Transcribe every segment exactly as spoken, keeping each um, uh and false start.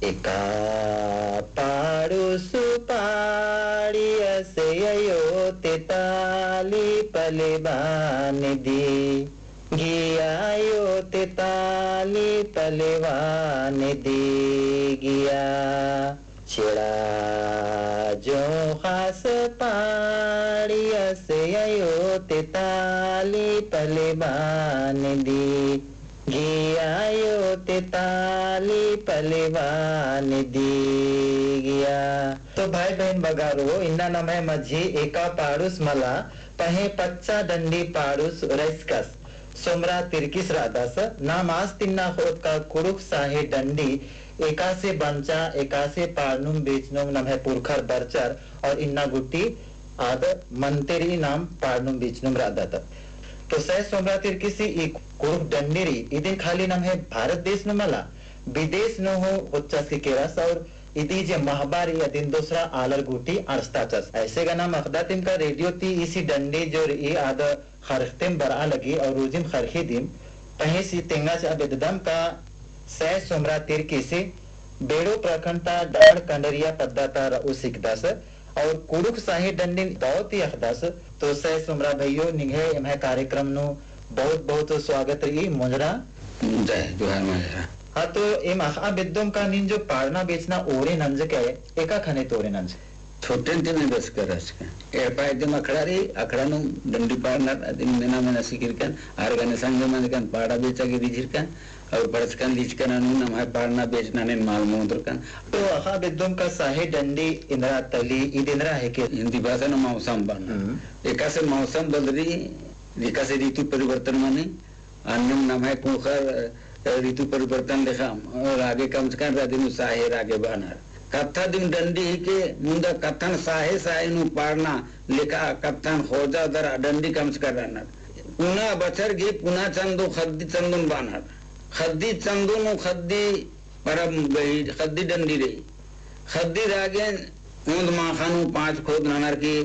एका पाड़ुस पाड़ियस अयो ते ताली पले बानदी गिया, अयो ते ताली पले बानदी गिया। छेड़ा जोंख़ास पाड़ियस अयो ते ताली पले बानदी गिया, अयो ते ताली पले बानदी गिया। तो भाई बहिन बगारो, इन्ना नम्है मझी एका पाड़ुस मला, पहें पच्चा डंडी पाड़ुस रइसकस। सोमरा तिर्किस रअदस, नाम आस तिन्ना ख़ोत का कुँड़ुख़ साहे डंडी एकासे बंचा, एकासे पाड़नुम बेचनुम नम्है पुरखर बरचर और इन्ना गुट्टी आद मनते रई नाम पाड़नुम बेचनुम रअदत। तो सै सोमरा तिर्किसी ई कुँड़ुख़ डंडी रई, इदिन खाली नम्है भारत देश नू मला, विदेश नू हूँ होच्चस की केरस और इदी जे महबा रई अदिन दोसरा आलर गूटी अंड़सताचस। ऐसे गा नाम अख़दत इमका रेडियो ती ईसी डंडी जो रई आद ख़रख़तेम बरआ लगी और रोजिम ख़रख़ी दिम। पहें सी तेंगा चिआ बेद्ददम का सै सोमरा तिर्किसी बेड़ो प्रखंड ता डाड़ कंडरिया पद्दा ता रऊस हिकदस और कुँड़ुख़ साहे डंडिन दौ ती अख़दस। तो सै सोमरा भइयो, निंग्है एम्है कार्यक्रम नू बहुत बहुत स्वागत रई। मोंजरा। जय जोहार मोंजरा। हाँ, तो एम अख़आ बेद्दोम का नीन जो पाड़ना बेचना ओरे नंजकय, एका ख़ने ती ओरे नंजकय? छोटेन ती एम बेचका रहचकन। एड़पा इदिम अखड़ा रई, अखड़ा नू डंडी पाड़नर, अदिन मेना मेना सिखिरकन, आर गने संगे मंजकन, पाड़ा बेचा गे रिझिरकन, और बरचकन लिचकन अनु नम्है पाड़ना बेचना नीन मल मोंदरकन। तो अख़आ बेद्दोम का साहे डंडी एन्दरा तली, ईद एन्दरा हेके? हिंदी भाषा नू मौसम बअनर। हम्म। एकासे मौसम बदली, एकासे ऋतु परिवर्तन मनी, अन्नेम नम्है कुँड़ुख़र, अ, ऋतु परिवर्तन लेखा, अ, रागे कमचकन रई, अदिन साहे रागे बअनर। कत्था दिम डंडी हिके, मुन्दा कत्थन साहे साहे नू पाड़ना लेखा कत्थन ख़ोजा दरा डंडी कमचकर रअनर। पुना बछर गही पुना चंदो ख़द्दी चंदो नू बअनर। ख़द्दी चंदो नू ख़द्दी परब गही ख़द्दी डंडी रई। ख़द्दी रागे ओन्द माख़ा नू पाँच ख़ोद ननर की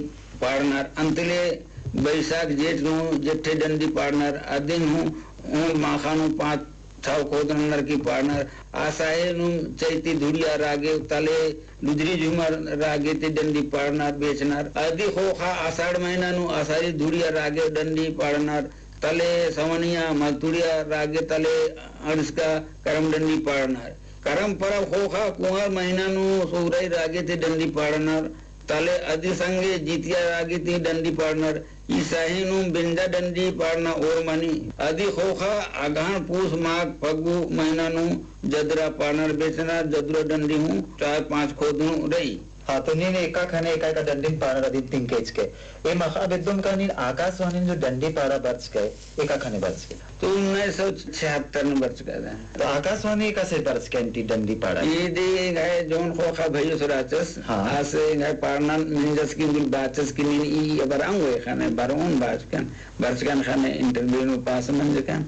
पाड़नर। अंतले बैसाख जेठ नू जेठे डंडी पाड़नर। अदिन हूँ ओन्द माख़ा नू पाँच छव ख़ोद ननर की पाड़नर। आ साहे नू चैती धुड़िया रागे तले लुदरी झुमर रागे ती डंडी पाड़नर बेचनर। अदी ख़ोख़ा आषाढ़ महीना नू आषाढ़ी धुड़िया रागे डंडी पाड़नर। तले सवनिया मलतुड़िया रागे तले अंड़सका करम डंडी पाड़नर। करम परब ख़ोख़ा कुंवर महीना नू सोहराई रागे ती डंडी पाड़नर। तले अदी संगे जितिया रागे ती डंडी पाड़नर। ई साहे नू बेंजा डंडी पाड़ना ओर मनी। अदी ख़ोख़ा अगहन पूस माघ फगु महीना नू जदुरा पाड़नर बेचनर। जदुरा डंडी हूँ चार पाँच ख़ोद नू रई। हाँ, तो नीन एका ख़ने एका एका डंडीन पाड़नर अदिन तिंकेचकय। एम अख़आ बेद्दोम का नीन आकाशवाणी जो डंडी पाड़ा बरचकय, एका ख़ने बरचकय? तो उन्नीस सौ छिहत्तर नू बरचकय। तो आकाशवाणी एकासे बरचकय ती डंडी पाड़ा? ईदी एंग्है जौन ख़ोख़ा भइयोस रहचस, हाँ। आस एंग्है पाड़ना मेंजस की उंगुल बाचस की नीन ई बरओंग ख़ने बरओन बाचकन, बरचकन ख़ने interview नू pass मंजकन,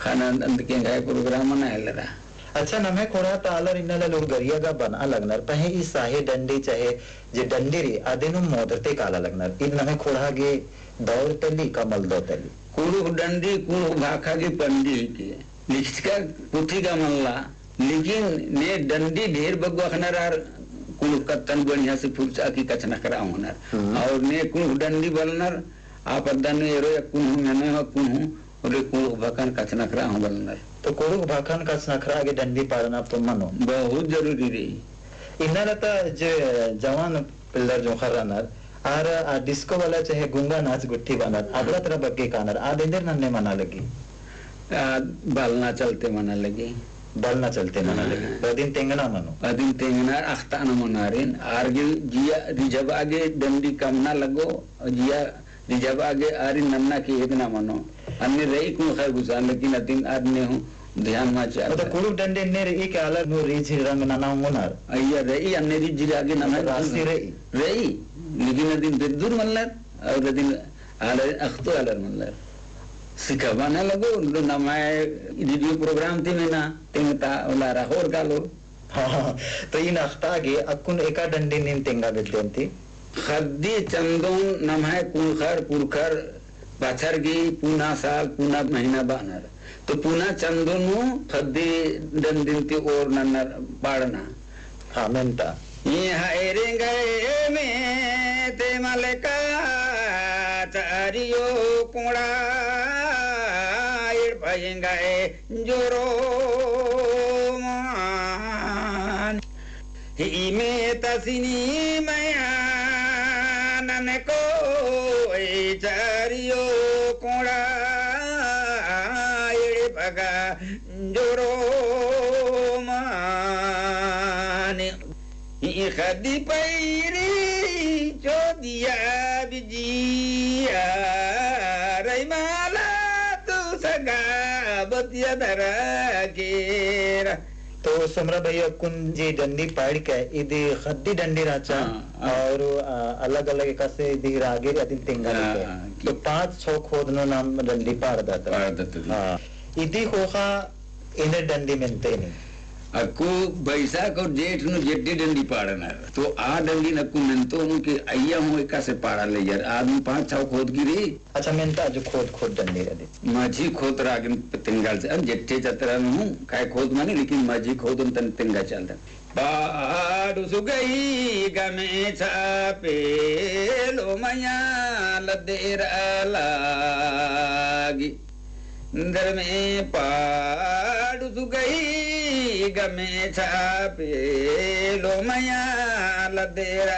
ख़ने अंदके एंग्है program मना हेलरा। अच्छा, नम्है ख़ोंड़हा ता आलर इन्ना ला लूरगरिया गा बनआ लगनर, पहें ई साहे डंडी चहे जे डंडी रई, अदिन हूँ मोदरते काला लगनर। ईद नम्है ख़ोंड़हा गे दौर तली का मलदौ तली? कुँड़ुख़ डंडी, कुँड़ुख़ भाखा गे पंडी हिके। लिखचका पुथी गा मल्ला, लेकिन ने डंडी ढेर बग्गो अख़नर आर कुँड़ुख़ कत्थन बढ़िया से फुरचआ की कछनखरआ ओंगनर। हम्म। और ने कुँड़ुख़ डंडी बलनर, आ पद्दा नू एरो अक्कुन हूँ, मेनो अक्कुन हूँ, ओरे कुँड़ुख़ भाखन कछनखरआ हूँ बलनर। तो कुँड़ुख़ भाखन कछनखरआ गे डंडी पाड़ना तो मनो? बहुत जरूरी रई। इन्ना ला ता जे जवान पिल्लर जोंख़र रअनर, आर आ disco वाला चहे गुंगा नाच गुट्ठी बअनर, हम्म। अबड़ा तरा बग्गे कानर, आद एन्देर नन्ने मना लगी? आ, बलना चलते मना लगी। बलना चलते मना लगी। हाँ। तो अदिन तेंगना मनो? अदिन तेंगना अख़ताना मनो आरिन, आर गे जिया रिझबआ गे डंडी कमना लगो, जिया रिझबआ गे आरिन नन्ना की एदना मनो। अन्ने रई कुँड़ुख़र गुसन, लेकिन अदिन आर ने हूँ ध्यान मा चिआ। मतलब कुँड़ुख़ डंडी ने रई के आलर नू रीझ रंग नना ओंगनर। अइय्या रई, अन्ने रीझ आगे नना मतलब रासी रई। रई, लेकिन अदिन बेद्दुर मल्लर, और अदिन आलर अख़तो आलर मल्लर। सिखाबअना लगो, नम्है radio program ती मेना, तेंगता ओला रहोर कालो। हाँ, तो ईन अख़ता गे अक्कुन एका डंडी नीन तेंगा बेद्दन ती? ख़द्दी चंदोन नम्है कुँड़ुख़र पुरखर बछर गही पुना साल पुना महीना बअनर। तो पुना चंदो नू ख़द्दी डंडिन ती ओर नन्नर पाड़ना। हाँ, मेन्ता। इहाँ एरेंगय में ते मलका चारियो कोड़ा एड़पयेंगय जोरो मान। इमे तसनी मया ननको ए चारियो कोड़ा एड़पगा जोरो मान। ई खद्दी पैरी चोदिया बिजिया रैमाला तू सगा बतिया धरा केरा। तो सोमरा भैया, अक्कुन जे डंडी पाड़का इदी खद्दी डंडी रहचा, हाँ, हाँ। और, अ, अलग-अलग एकासे इदी रागेर अदिन तेंगा हाँ, लेके। हाँ, तो पाँच छौ खोद नू नाम डंडी पाड़दत। पाड़दत दी। हाँ। इदी ख़ोख़ा एन्देर डंडी मेन्ते नी। अक्कु बैसाख और जेठ नू जेठे डंडी पाड़नर। तो आ डंडी नक्कु मेन्तो नू कि अइय्या हूँ एकासे पाड़ा लैयर। आदमी पाँच छौ खोद की रई। अच्छा, मेन्ता जो खोद, खोद डंडी रई। मझी खोद रागिन तेंगाल से, अन जेठे जतरा नू हूँ, काय खोद माने, लेकिन मझी खोद तन तेंगा चालदन। पाड़ुस गही गमे छापेलो मया लद्देर लागी। दर में पाड़ुस गही गमे छापेलो मया लद्देर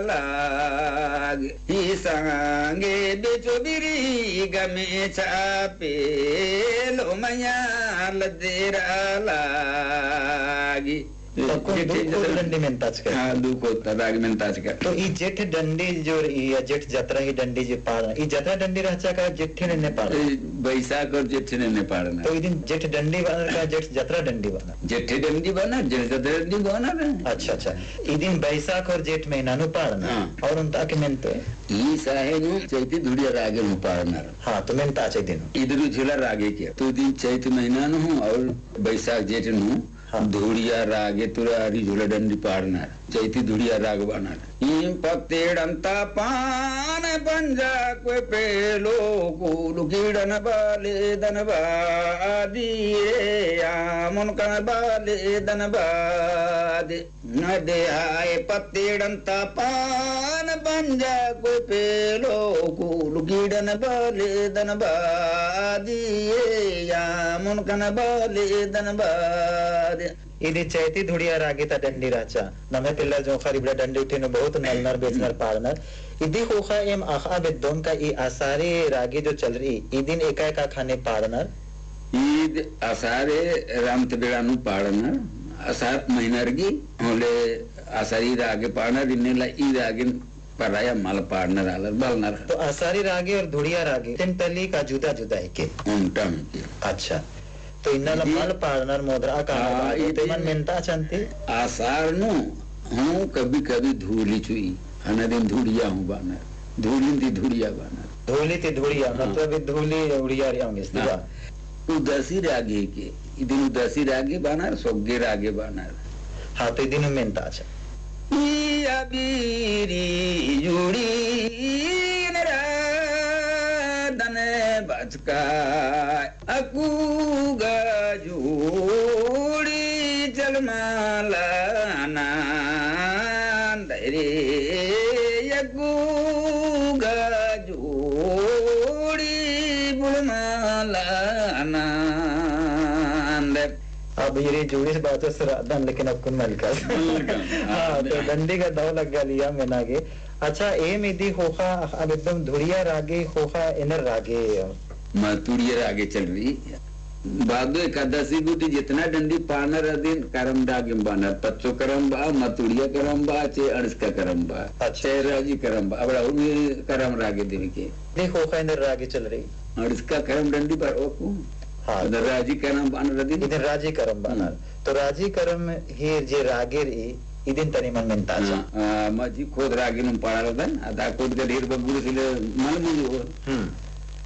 लागी। ही संगे बेचो बिरी गमे छापेलो मया लद्देर लागी। तो अक्कुन जेठे दू खोद जतरा डंडी मेन्ताचका। हाँ, दू खोद राग मेन्ताचका। तो ई जेठ डंडी जो रई, ई जेठ जतरा ही डंडी जे पाड़ना, ई जतरा डंडी रहचा का जेठे नू एन्ने पाड़ना? ई बैसाख और जेठे नू एन्ने पाड़ना। तो इदिन जेठ डंडी बअनर का जेठ जतरा डंडी बअनर? जेठे डंडी बअनर, जेठ जतरा डंडी बअनर। अच्छा, अच्छा। इदिन बैसाख और जेठ महीना नू पाड़ना। हाँ। और ओन्टा के मेन्ते? ई साहे नू चैती धुड़िया रागे नू पाड़नर। हाँ, तो मेन्ताचा इदिन। इदरू झूला रागे के। तो इदिन चैत महीना नू और बैसाख जेठ नू हाँ। धुड़िया रागे तुरा हरी झूला डंडी पाड़नर। चैती धुड़िया राग बअनर। ईम पत्तेड़न ता पान पंजा कोय पेलो कुल कीड़न बाले दन बादी रे आमुन कन बाले दन बादे। नदे हाय पत्तेड़न ता पान पंजा कोय पेलो कुल कीड़न बाले दन बादी रे आमुन कन बाले दन बादे। इदी चैती धुड़िया रागे ता डंडी रहचा। नम्है पिल्लर जोंख़र इबड़ा डंडी उठे नू बहुत नलनर, बेचनर, पाड़नर। इदी ख़ोख़ा एम अख़आ बेद्दोम का ई असारे रागे जो चलरई, इदिन एका एका ख़ने पाड़नर? ईद असारे रामत बेड़ा नू पाड़नर, असार महीनर गी, होले असारी रागे पाड़नर, इन्ने ला ई रागे पराया मल पाड़नर आलर बलनर। तो असारी रागे और धुड़िया रागे, तेन तली का जुदा जुदा हिके? ओन्टा हिके। अच्छा। तो इन्ना ला इदी मल पाड़नर मोदरा का हाँ, मल पाड़नर, इदी तेमन मेन्ताचन ती? असार नू हूँ कभी कभी धूली चुई, हना दिन धुड़िया हूँ बअनर, धूली ती धुड़िया बअनर। धूली ती धुड़िया, हाँ। मतलब ई धूली उड़िया रई अंगिस ती हाँ। बा? उदासी रागे के, इदिन उदासी रागे बअनर, सोग्गे रागे बअनर। हाँ, तो इदिन मेन्ताचा। ई अबीरी जुड़ी नरा दन बचका अक्कु गा जुड़ी चलमाला नांदय रे, अक्कु गा जुड़ी बुड़माला नांदय। अबीरी जुड़ीस बाचस रअदन, लेकिन अक्कुन मलकस। मलकस, हाँ, हाँ, तो हाँ। डंडी का दव लग्गा लिया मेना गे। अच्छा, एम इदी ख़ोख़ा, अब एकदम धुड़िया रागे ख़ोख़ा एन्देर रागे। मतुड़िया रागे चलरई। भादो एकादसी गूटी जेतना डंडी पाड़नर अदिन करम रागेम बअनर। पच्चो करम बआ, मतुड़िया करम बआ, चे अंड़सका करम बआ, अच्छा। चे राजी करम बआ। अबड़ा उमे करम रागे दिम के। देखो, ख़ोख़ा एन्देर रागे चलरई। अंड़सका करम डंडी पाड़ो को। हाँ। इधर राजी करम बअनर अदिन। इधर राजी करम बअनर। हम्म। तो राजी करम ही जे रागे रई, इदिन तनी मल मेन्ताचा। हाँ, आ, मझी खोद रागे नू पाड़ा लगदन, अदा खोद के ढेर बग्गुर सिले मल मुझे हो। हम्म।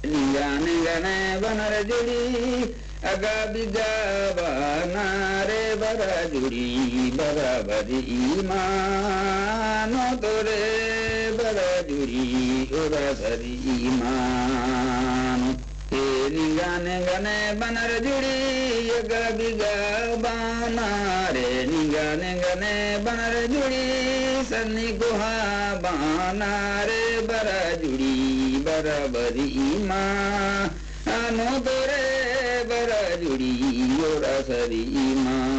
निंगा निंगा ने बनर जुड़ी, अगा बिगा बना रे बरा जुड़ी, बराबर ईमानो तोरे बरा जुड़ी, बराबर ईमानो। ए निंगा निंगा ने बनर जुड़ी, गबिगा बाना रे निंगा निंगा ने बनर जुड़ी, सन्नी कोहा बाना रे बरा जुड़ी बराबरी मा, अनो तोरे बरा जुड़ी ओरा सरी मा।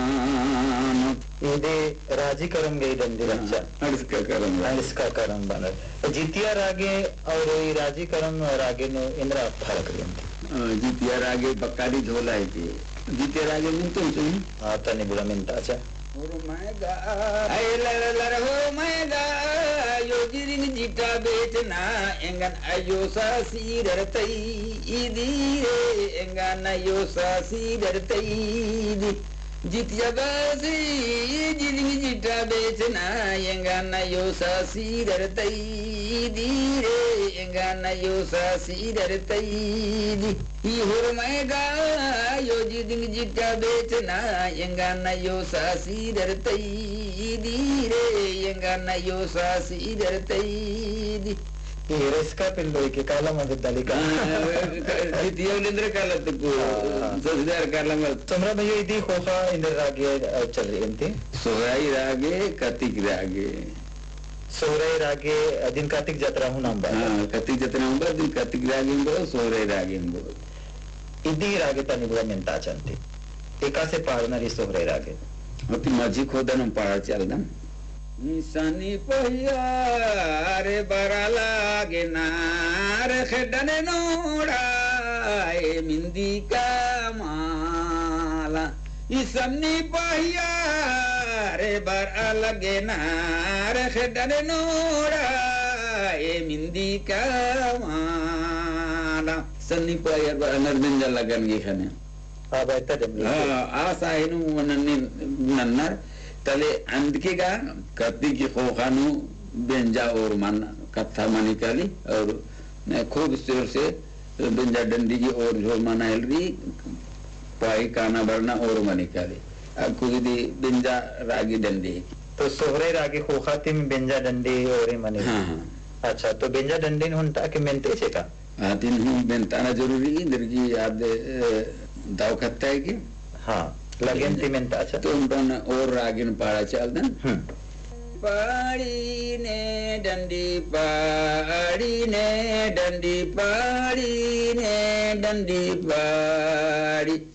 इदे राजी करम गही डंडी रहचा। हाँ, अंड़सका करम। अंड़सका करम बनर। जितिया रागे और ई राजी करम रागे नू एन्दरा फरक रई अन्ती? अ, जितिया रागे बक्काली झोला है के। जितिया रागे मेनतोन सुन। हाँ, तनी बुरा मेनता, अच्छा। होरमय गा, आय लर लर होरमय गा, यो जिरिंग जिटा बेचना, एंगन अयो सासी डरतई दी रे, एंगन अयो सासी डरतई दी। जितिया बासी जिरिंग जिटा बेचना, एंगन अयो सासी डरतई दी रे, एंगन अयो सासी डरतई दी। ई होरमय गा यो जिरिंग जिटा बेचना, एंगन अयो सासी डरतई दी रे, एंगन अयो सासी डरतई दी। ई रसका पिल्लो के काला मा बिद्दाली का। हाँ, जितिया उलेंद्र काला तुकु, हाँ, हाँ। ससुरार काला मा। सोमरा भैया इदी ख़ोख़ा एन्दर रागे, अ, चल रई अन्ती? सोहराई रागे, कतिक रागे। सोहराई रागे, अ, दिन कतिक जतरा हूँ नाम बा। हाँ, कतिक जतरा हूँ बा, दिन कतिक रागे हूँ बा, सोहराई रागे हूँ बा। इदी रागे तनी बुरा मेनता चन्ती। एकासे पाड़ना रई सोहराई रागे। अति मझी खोदन पाड़ चलदन। निसनी पहिया रे बरा लगे ना रे खेडन नोड़ा ए मिंदी का माला। इसनी पहिया रे बरा लगे ना रे खेडन नोड़ा ए मिंदी का माला। सन्नी पहिया रे बरा नर बेंजा लगन गे ख़ने। हाँ, बेहतर है, बिल्कुल। हाँ, आ साहिनु नन्नी नन्नर, तले अंदके गा कत्ती की ख़ोख़ा नू बेंजा ओर मना, कत्था मनी काली, और खूब जोर से बेंजा डंडी की ओर झोर मना हेलरी, पाई काना बरना ओर मनी काली। अक्कु इदी बेंजा रागी डंडी। तो सोहराई रागी ख़ोख़ा तिम बेंजा डंडी ओर मनी। हाँ, हाँ। अच्छा, तो बेंजा डंडी नू हूँ ता के मेनते छे का? आदिन हूँ मेनताना जरूरी, इन्दर की आद, अ, दव खत्ता है कि? हाँ, लगेन ती मेनता, अच्छा। तो उन्टन ओर रागिन पाड़ा चालदन। हम्म। पाड़ी ने डंडी पाड़ी ने डंडी पाड़ी ने डंडी पाड़ी।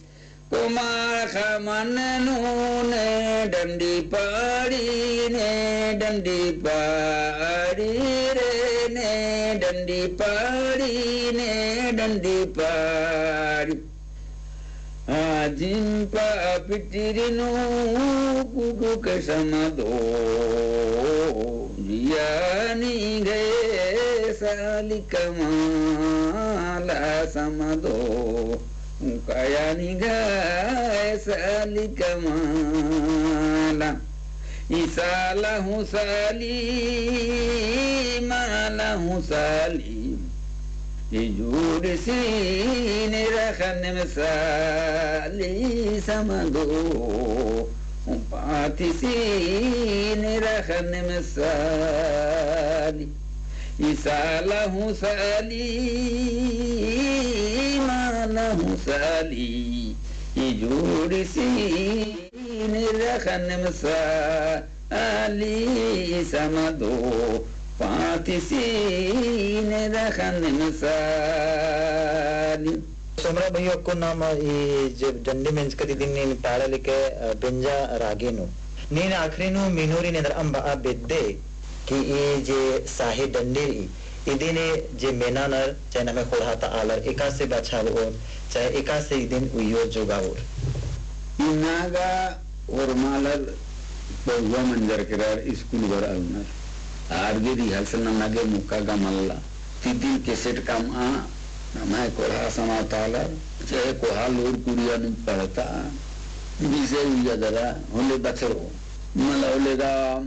कोमार खमन नूने डंडी पाड़ी ने डंडी पाड़ी रे ने डंडी पाड़ी ने डंडी पाड़ी। आजिम पा पिटिरिनु कुडुक समदो जियानी गए साली कमाला समदो। काया निंगा साली कमाला। ई साला हूँ साली, माला हूँ साली। ई जुड़सी ने रखन में साली समदो। पातिसी ने रखन में साली। ई साला हूँ साली, माला हूँ साली, ई जोड़सी ने रखन में साली समदो, पातिसी ने रखन में साली। सोमरा भैया को नाम ई जे डंडी मेंजकत इदिन नीन पाड़ा लिखे, अ, बेंजा रागे नू। नीन आखिरी नू मिनोरी नेंदर अम्बा आ बेद्दे कि ई जे साहे डंडी रई, इदिन जे मेनानर, चाहे नम्है ख़ोंड़हा ता आलर, एकासे बछाबओर, चाहे एकासे इदिन उइयोर जोगाओर। इन्ना गा ओर्मालर पढ़ुआ मंजर केरर, स्कूल बरआ लगनर। आर गे rehearsal नन्ना गे मौका गा मल्ला। तिदिन cassette कमआ, नम्है कोहा समाज ता आलर, चाहे कोहा लूर कुड़िया नू पढ़ता, विषय उइया दरा, होले बछरो। मला होले गा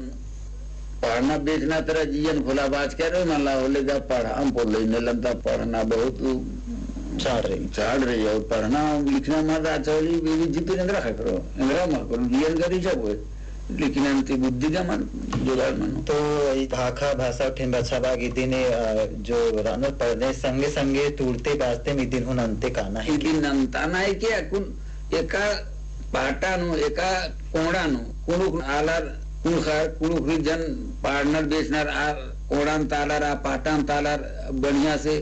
पढ़ना बेचना तरा जियन खोला बाचकर, मला होले गा पढ़आ पोल्लो, नेलन्ता पढ़ना बहुत चाड़ रई। चाड़ रई और पढ़ना लिखना मल रहचा होले, बीबी जितु एन्दरा ख़क्खरो, एन्दरा मल करो, जियन करी जब होय। लेकिन अन्ती बुद्धि गा मल जुगाड़ मनो। तो ई भाखा भाषा ठेन बछाबआ गे इदिन, अ, जो रअनर परदेस संगे संगे तुड़ते बाचते में इदिन हूँ नन्ते काना है। इदिन नन्ताना है कि अक्कुन एका पाटा नू, एका कोंड़ा नू, कुँड़ुख़ आलर, कुँड़ुख़र, कुँड़ुख़ री जन पाड़नर बेचनर आ कोंड़ान तालर, आ पाटान तालर बढ़िया से,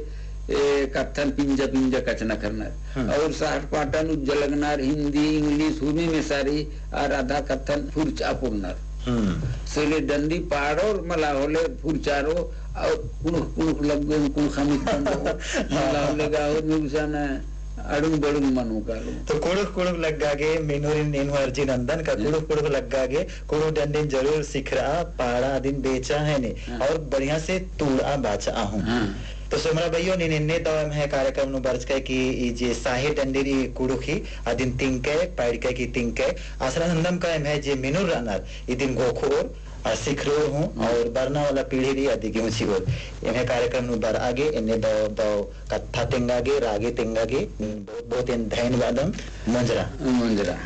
ए, कत्थन पिंजा पिंजा कछनखरनर। हम्म। और सहर पाटा नू जलगनर, हिंदी, English, हुमे मेसारी, आर आधा कत्थन फुरचा पुरनर। हम्म। से ले डंडी पाड़ोर मला होले फुरचारो, और कुँड़ुख़ कुँड़ुख़ लग्गे, कुँड़ुख़ हमित बंदो, मला होले गाओ में उसन अड़ुंग बड़ुंग मनो कालो। तो कुँड़ुख़ कुँड़ुख़ लग्गा गे, मेनुरिन एन हूँ अर्जी नन्दन का, हम्म। कुँड़ुख़ कुँड़ुख़ लग्गा गे, कुँड़ुख़ डंडिन जरूर सिखरआ, पाड़ा अदिन बेचा है ने, हाँ। और बढ़िया से तूड़आ बाचआ हूँ। हाँ। तो सोमरा भइयो, नीन एन्ने दव एम्है कार्यक्रम नू बरचकय कि ई जे साहे डंडी री कुँड़ुख़ ही, अदिन तिंकय, पाड़कय कि तिंकय, आसरा नन्दम का एम्है जे मेनुर रअनर, इदिन घोखोर, आ सिखरोर हूँ, हम्म। और बरना वाला पीढ़ी रई अदिगे हूँ चिओर। एम्है कार्यक्रम नू बरआ गे, एन्ने दव, दव कत्था तेंगा गे, रागे तेंगा गे, बहुत, बहुत एन धैन बअदम, मोंजरा। मोंजरा।